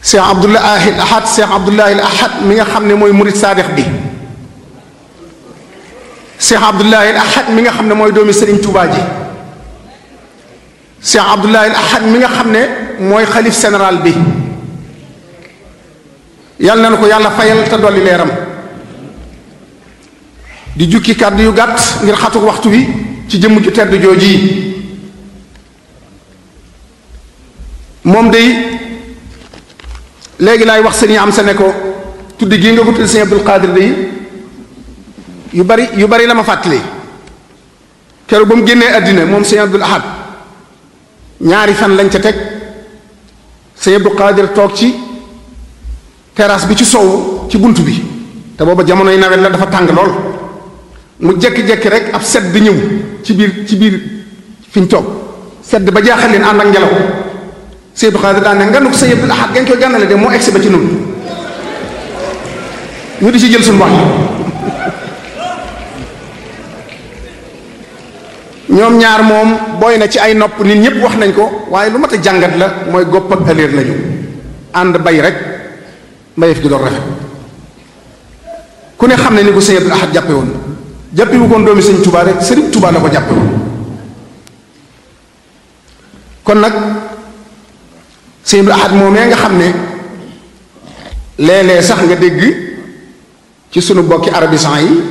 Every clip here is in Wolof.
Cheikh Abdoulahi Ahad Cheikh Abdoulahi Ahad mi nga xam ne mooy murid saadix bi Cheikh Abdoulahi Ahad mi nga xam ne mooy doomi Serigne Touba ji Cheikh Abdoulahi Ahad mi nga xam ne mooy xalif général bi yàlla na ko yàlla fayal te dolli leeram di jukki kàddu yu gàtt ngir xatu waxtu wi ci jëmm ju tedd jooji moom day léegi laay wax sëriñ am sa ne ko tuddi gii nga ko tudd sëriñ Abdul Qadir day yu bari la ma fàttali keroog ba mu génnee àddina moom sëriñ Abdul Ahad ñaari fan lañ ca teg sëriñ Abdul Qadir toog ci terrasse bi ci sow ci bunt bi te booba jamonoy nawet la dafa tàng lool mu jekki-jekki rek ab sedd ñëw ci biir fi ñu toog sedd ba jaaxal leen ànd ak ngelaw sëñ Abdul Xaadir daan ne nganu ko sëñ Abdul Ahad ngeen koy gànnale de moo egsi ba ci nun ñu di ci jël suñu wax ñoom ñaar moom booy na ci ay nopp nit ñëpp wax nañ ko waaye lu mat a jàngat la mooy gopp ak ëllëer lañu ànd bay rek mbayef gi doon rafet ku ne xam ne ni ko sëñ Abdul Ahad jàppe woon jàppe wu koon doomi sëñ Tuubaa rek sëriñ Tuubaa la ko jàppe woon kon nag sëñ Abdul Ahad moomee nga xam ne léeg-léeg sax nga dégg ci sunu bokki arabisan yi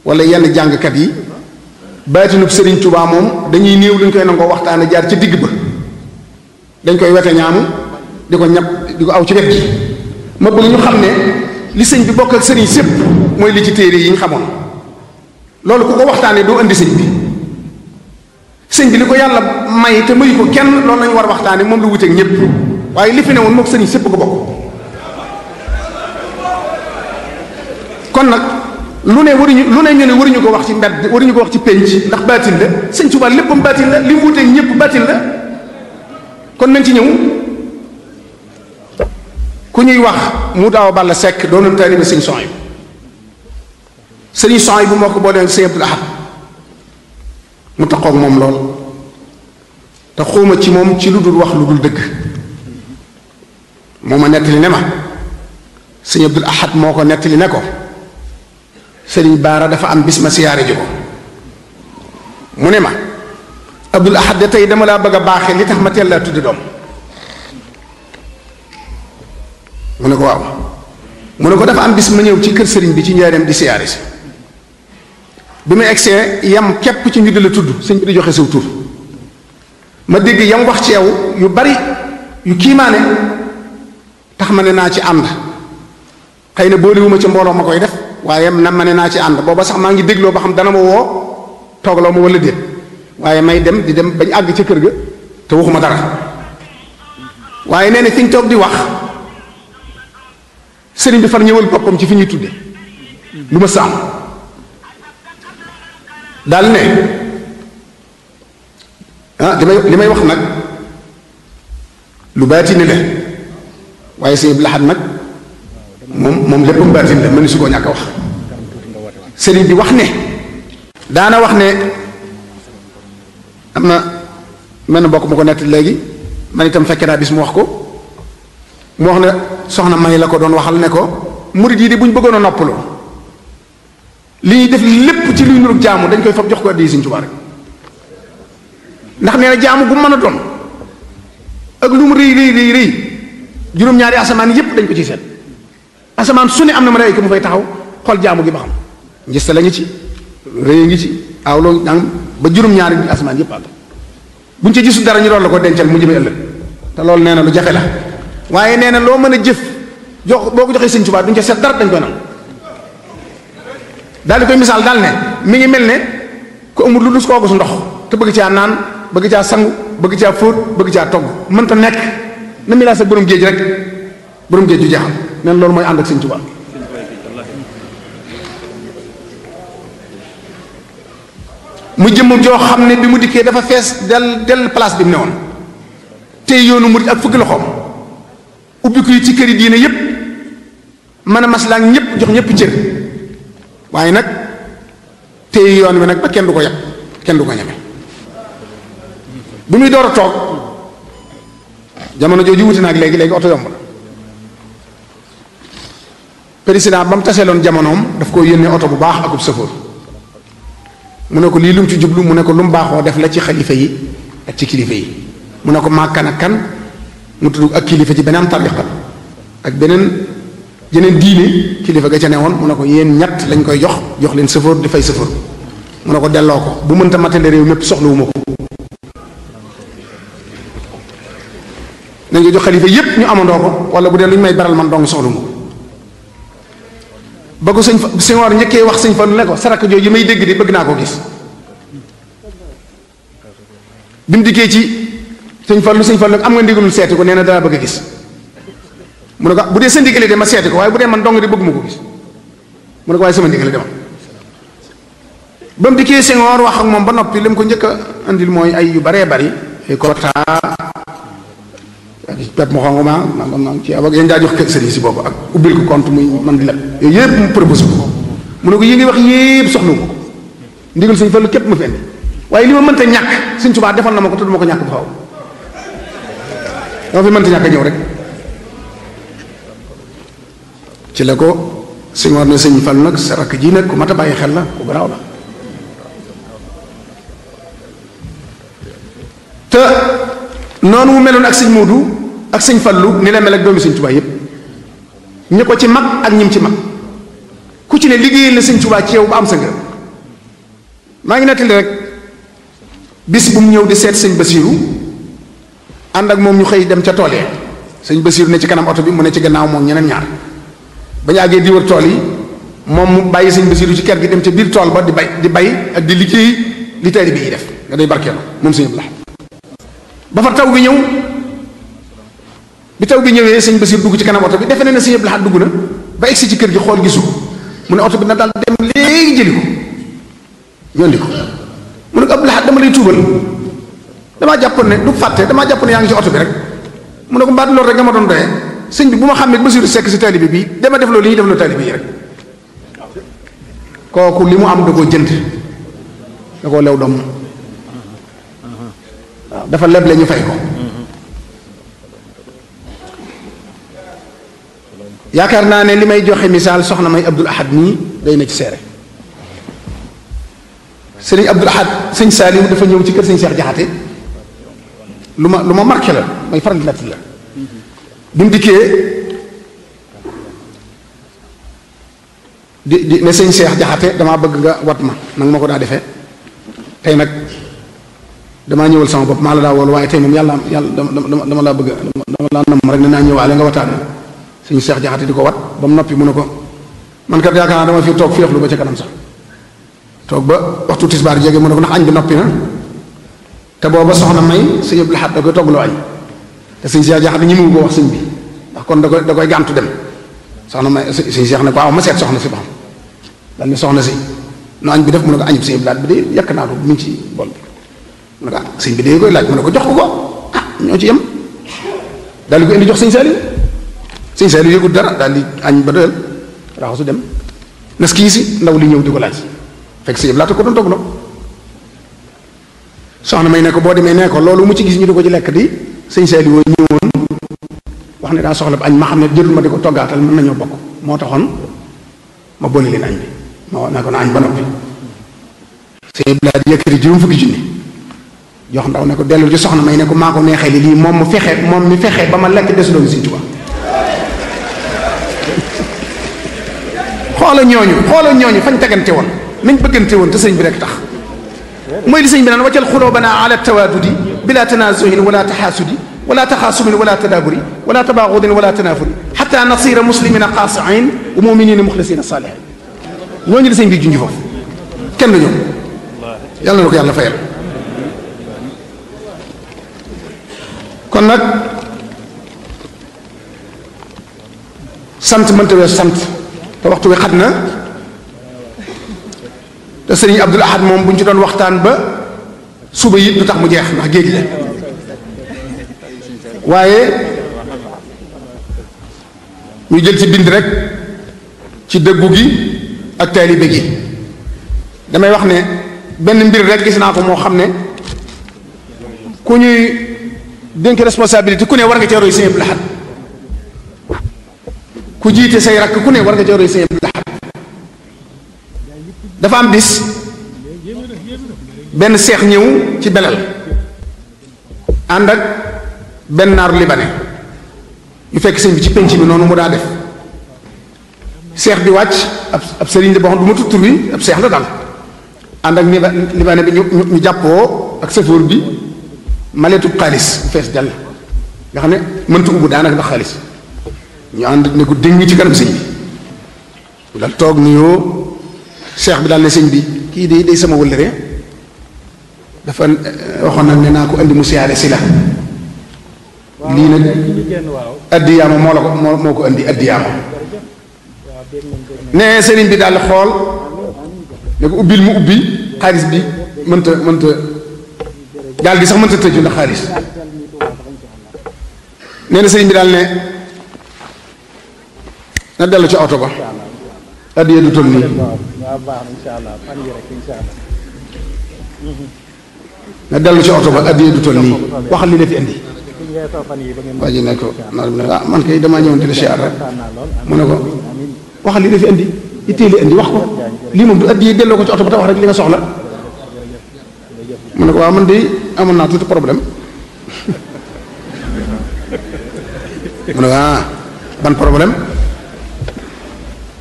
wala yenn jàngkat yi baatinub sëriñ Tuubaa moom dañuy néew luñ koy nangoo waxtaane jaar ci digg ba dañ koy wete ñaamu di ko ñab di ko aw ci wet gi ma bëgg ñu xam ne li sëñ bi bokk ak sëriñ sépp mooy li ci téere yi ñu xamoon loolu ku ko waxtaanee doo indi sëñ bi sëñ bi li ko yàlla may te mayu ko kenn loolu lañu war a waxtaane moom la wuteeg ñëpp waaye li fi ne woon mook sëriñ sépp ko bokk kon nag lu ne ñu ne waruñu ko wax ci mbedd waruñu ko wax ci pénc ndax baatin la sëñ Tuubaa léppam baatin la li mu wuteeg ñëpp baatin la kon nañ ci ñëw ku ñuy wax mu daaw Balla Seck doonoon taalibe sëñ Sohaybu sëñ Sohaybu moo ko booleen sëñ Abdul Ahad mu taxoog moom lool te xuuma ci moom ci lu dul wax lu dul dëgg moo ma nettali ne ma sëñ Abdul Ahad moo ko nettali ne ko sëriñ Baara dafa am bis ma siyaare ji ko mu ne ma Abdul Ahad de tey dama laa bëgg a baaxee li tax ma teel laa tuddi doom mu ne ko waaw mu ne ko dafa am bis ma ñëw ci kër sëriñ bi ci njaareem di siyaare si bi ma egsee yam képp ci ñu di la tudd sëñ bi di joxe saw tur ma dégg yam wax ci yow yu bari yu kiimaane tax ma ne naa ci ànd xëy na boolewuma ca mbooloo ma koy def waaye na ma ne naa ci ànd booba sax maa ngi dégloo ba xam dana ma woo toogloo ma wala déet waaye may dem di dem bañ àgg ca kër ga te waxuma dara waaye nee na fi ñu toog di wax sëriñ bi far ñëwal boppam ci fi ñuy tudde lu ma saam daal ne li may wax nag lu baatine la waaye sëñ Abdul Ahad nag moom léppam baatin la mën su koo ñàkk a wax sëriñ bi wax ne daana wax ne am na mel na bokk ma ko nett léegi man itam fekke naa bis mu wax ko mu wax ne soxna May la ko doon waxal ne ko murid yi de bu ñu bëggoon a noppaloo li ñuy def lépp ci luy nurug jaamu dañ koy fab jox ko addi Sëriñ Tuubaa rek ndax nee na jaamu bu mën a doon ak lu mu rëy juróom-ñaari asamaan yépp dañ ko ciy seet asamaan su ne am na malaayika mu fay taxaw xool jaamu gi ba xam njësta la ngi ci rëy ngi ci awloo nang ba juróom-ñaari asamaan yépp àgg buñ ci gisul dara ñu doon la ko dencal mu jëme ëllëg te loolu nee na lu jafe la waaye nee na loo mën a jëf jox boo ko joxee Sëriñ Tuubaa duñ ca seet dara dañ koy nangu daal di koy misaal daal ne mi ngi mel ne ku amul lu dus kooku su ndox te bëgg caa naan bëgg caa sangu bëgg caa fóot bëgg caa togg mënta nekk na mi laa sa borom géej rek borom géej ju jeexal neen loolu mooy ànd ak Sëriñ Tuubaa mu jëmm joo xam ne bi mu dikkee dafa fees del place bi mu ne woon tey yoonu murid ak fukki loxoom ubbi ko yi ci këri diine yépp mën a maslaa ñëpp jox ñëpp cër waaye nag tey yoon wi nag ba kenn du ko yàq kenn du ko ñeme bu muy door a toog jamono jooju wuti na ak léegi oto yomb na président ba mu taseeloon jamonoom daf ko yónnee oto bu baax akub safoor mu ne ko lii lu mu ci jublu mu ne ko lu mu baaxoo def la ci xalifa yi ak ci kilifa yi mu ne ko maa kan ak kan mu tudd ak kilifa ci beneen tariqa ak beneen jeneen diine kilifa ga ca ne woon mu ne ko yéen ñett lañ koy jox leen safoor di fay safoor mu ne ko delloo ko bu mënta matale réew mépp soxlawuma ko nañ ko jox xalifa yépp ñu amandoo ko wala bu dee lu ñu may baral man dong soxlawuma ko ba ko Senghor njëkkee wax sëñ Fallu ne ko saraka jooju may dégg di bëgg naa ko gis bi mu dikkee ci sëñ Fallu am nga ndigalul seeti ko nee na dana bëgg a gis mu ne ko bu dee sa ndigale de ma seeti ko waaye bu dee man dong di bëgg ma ko gis mu ne ko waaye sama ndigale demal ba mu dikkee Senghor wax ak moom ba noppi li mu ko njëkk a andil mooy ay yu baree bari ay quota pep mo xongo ma ci ak yéen daa jox kër sëriñ si boobu ak ubbil ko compte muy man di leb yooyu yëpp mu proposé ko mu ne ko yi ngi wax yëpp soxla ko ndigal sëñ Fallu képp ma fi indi waaye li ma mënta ñàkk sëñ Tuubaa defal na ma ko te du ma ko ñàkk bu xaw dama fi mënta ñàkk ñëw rek ci la ko Senghor ne sëñ Fallu nag sa rakk ji nag ku mat a bàyyi xel la ku garaaw la te noonu mu meloon ak sëñ Moodu ak sëñ Fallu ni la mel ak doomi sëñ Tuubaa yépp ñi ko ci mag ak ñim ci mag ku ci ne liggéeyal na sëñ Tuubaa ci yow ba am sa ngërëm maa ngi nettali rek bis bu mu ñëw di seet sëñ Basiiru ànd ak moom ñu xëy dem ca tool yi sëñ Basiiru ne ci kanam oto bi mu ne ci gannaaw moom ñeneen ñaar ba ñu àggee di wër tool yi moom mu bàyyi sëñ Basiiru ci kër gi dem ca biir tool ba di bay ak di liggéey li taalibe yi def nga day barkeelu moom sëñ Abdu Lahat ba fa taw bi ñëw bi taw bi ñëwee sëñ Basiir dugg ci kanam oto bi defe ne sëñ Abdu Lahat dugg na ba egsi ci kër gi xool gisu mu ne oto bi na daal dem léegi jëli ko ñondi ko mu ne ko Abdu Lahat dama lay tuubal damaa jàppoon ne du fàtte damaa jàppoon ne yaa ngi ci oto bi rek mu ne ko mbaat loolu rek nga ma doon doyee sëñ bi bu ma xam ne Basiiru Sekk si taalibe bi dama def loolu li ñuy def loolu taalibe yi rek kooku li mu am da koo jënd da koo lew doom waaw dafa leble ñu fay ko yaakaar naa ne li may joxe misaal soxna may Abdul Ahad nii day na ci seere sëriñ Abdul Ahad sëñ Saaliw dafa ñëw ci kër sëñ Seex Jaxate lu ma marqué la may faral di natt la bi mu dikkee di ne sëñ Seex Jaxate damaa bëgg nga wat ma nanga ma ko daa defee tey nag damaa ñëwal sama bopp maa la daa woolu waaye tey moom yàlla dama laa bëgg dama laa nam rek ne naa ñëwaale nga wataane sëñ Seex Jaxate di ko wat ba mu noppi mu ne ko man kat yaakaar naa dama fi toog féexlu ba ca kanam sax toog ba waxtu tisbaar jege mu ne ko ndax añ bi noppi na te booba soxna may sëñ Abdul Ahad da koy toggaloo añ te sëñ Seex Jaxate ñi mu ko wax sëñ bi ndax kon da koy gàntu dem soxna may sëñ Seex ne ko waaw ma seet soxna si ba xam daal ne soxna si no añ bi def mu ne ko añ bi sëñ Abdul Ahad bi de yàkk naa ko mu ngi ci bol bi mu ne ko sëñ bi de koy laaj mu ne ko jox ko ñoo ci yem daal di ko indi jox sëñ Saaliw yëgul dara daal di añ ba doyal raxasu dem nas kii si ndaw li ñëw di ko laaj fekk sëñ Abdul Ahad ko doon toggaloo soxna may ne ko boo demee ne ko loolu mu ci gis ñu di ko ci lekk di sëñ Saaliw ñëwoon wax ne daa soxla ba añ ma xam ne jërul ma di ko toggaatal mën nañoo bokk moo taxoon ma boole leen añ bi ma wax naa ko na añ ba noppi sëñ Abdul Ahad yëkkati juróom fukki junni jox ndaw ne ko dellu ci soxna may ne ko maa ko neexee li lii moom mi fexe ba ma lekk des doomi sëñ Tuubaa xoola ñooñu fañ tegante woon nañ bëggante woon te sëñ bi rek tax mooy li sëñ bi naan waccal xulóobana ala tawaadudi bila tanazuhin wala taxaasudi wala taxaasumin wala tadaaburi wala tabaaxudin wala tanaafuri xata nasira muslimina qaasiin wa muminina muxlisina saalihin ñooñu li sëñ bi junj foofu kenn du ñoom yàlla na ko yàlla fayal kon nag sant mënta wees sant te waxtu wi xat na te sëriñ Abdul Ahad moom bu ñu ci doon waxtaan ba suba yi du tax mu jeex ndax géej la waaye ñu jël ci bind rek ci dëggu gi ak taalibe gi damay wax ne benn mbir rek gis naa ko moo xam ne ku ñuy dénk responsabilité ku ne war nga cee roy sëriñ Abdul Ahad ku jiite say rakk ku ne war nga ca roy sëñ Abdou Lahad dafa am bis benn seex ñëw ci belal ànd ak benn naaru libanais ñu fekk sëñ bi ci penc bi noonu mu daa def seex bi wàcc ab sëriñ la boo xam du ma tudd tur bi ab seex la daal ànd ak libanais bi ñu jàppoo ak safoor bi maleetub xaalis fees jàll nga xam ne mënta ubbu daanaka ndax xaalis ñu ànd ne ko déngu ci kanam sëñ bi dal toog nuyoo seex bi daal ne sëñ bi kii day sama wëllëre dafa waxoon nag ne naa ko andi mu siyaare si la lii nag addiyaama moo la ko moo ko andi addiyaama ne sëriñ bi daal xool ne ko ubbil mu ubbi xaalis bi mënta gaal gi sax mënta tëju ndax xaalis nee na sëriñ bi daal ne na dellu ci oto ba addiya du toll nii na dellu ci oto ba addiya du toll nii waxal li la fi indi waa ji ne ko man kay damaa ñëwoon di la siyaar rek mu ne ko waxal li la fi indi itteeli indi wax ko lii moom du addiya delloo ko ci oto ba te wax rek li nga soxla mu ne ko waaw man de amoon naa tuuti problème mu ne ko ban problème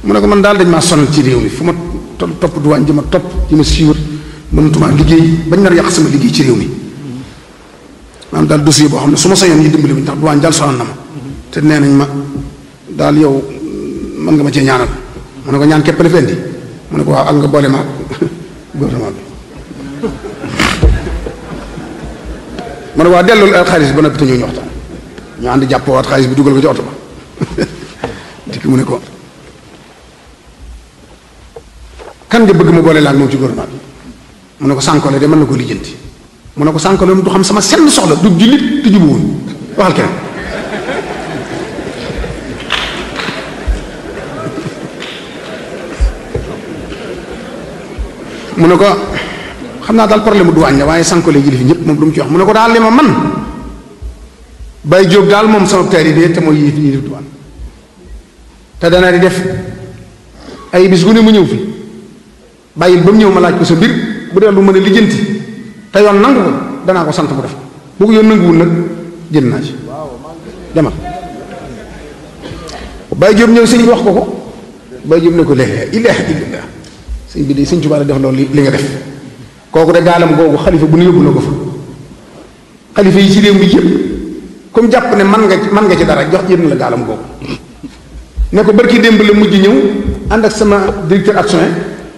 mu ne ko man daal dañ maa sonal ci réew mi fu ma topp duwaañ ji ma topp ji ma siiwar mënutuma liggéey bañ nar yàq sama liggéey ci réew mi maanaam daal dossier boo xam ne su ma sañoon yi dimbali bi ndax duwaañ daal sonal na ma te nee nañ ma daal yow mën nga ma cee ñaanal mu ne ko ñaan képp la fi indi mu ne ko waaw ak nga boole ma gouvernement bi mu ne ko waaw delloo xaalis ba noppi te ñëw ñu waxtaan ñu ànd jàppoowaat xaalis bi dugal ko ci oto ba dikk mu ne ko kan nga bëgg ma boole laa ak moom ci gouvernement bi mu ne ko sànkole de mën na ko lijjanti mu ne ko sànkole moom du xam sama senn soxla du jullit du jubuwoon waxal keneen mu ne ko xam naa daal problème bu duwaañ la waaye sànkole ji li fi ñëpp moom du mu ci wax mu ne ko daal li ma man Baye Diop daal moom sama taalibe te mooy yilif duwaan te dana di def ay bis gu ne mu ñëw fi bàyyil ba mu ñëw ma laaj ko sa mbir bu dee lu mën a lijjanti te yoon nangu ko danaa ko sant bu def bu ko yoon nanguwul nag jënd naa ci demal Baye Diop ñëw sëñ bi wax ko Baye Diop ne ko la ilaha illallah sëñ bi de sëñ Tuubaa def loolu li nga def kooku de gaalam googu xalifa bu nu yóbbu na ko fa xalifa yi ci réew mi yëpp comme jàpp ne man nga ci dara jox yéen la gaalam googu ne ko barki démb la mujj ñëw ànd ak sama directeur adjoint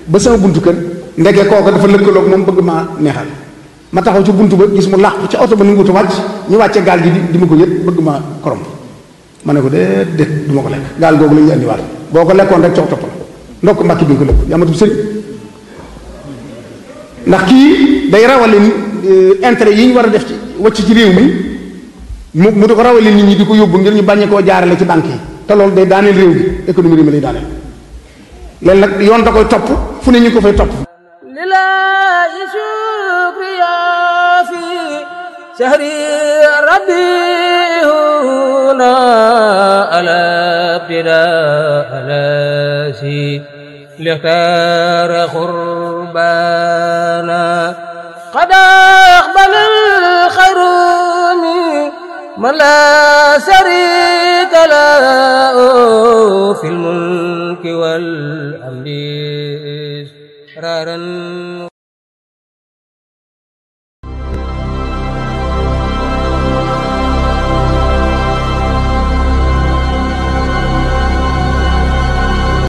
ba sama buntu kër ndege kooku dafa lëkkaloog moom bëgg maa neexal ma taxaw ci buntu ba gis mu làqu ci oto ba nu ngutu wàcc ñu wàcce gaal gi di ma ko yët bëgg maa korom ma ne ko déet du ma ko lekk gaal googu la ñu andiwaat boo ko lekkoon rek coow toppal ndokk mbàkki bi nga ko lëkk yamatul sëriñ ndax kii day rawale intérêt yi ñu war a def ci wàcc ci réew mi mu di ko rawale nit ñi di ko yóbbu ngir ñu bañe koo jaarale ci banque yi te loolu day daaneel réew gi économie réew mi lay daaneel loolu nag yoon da koy topp fu ne ñu ko fay topp lillahi shukriya fi shahri rabiuna ala ibtida ala si لختار قربانا قد أقبل الخير من لا شريك له في الملك والأمر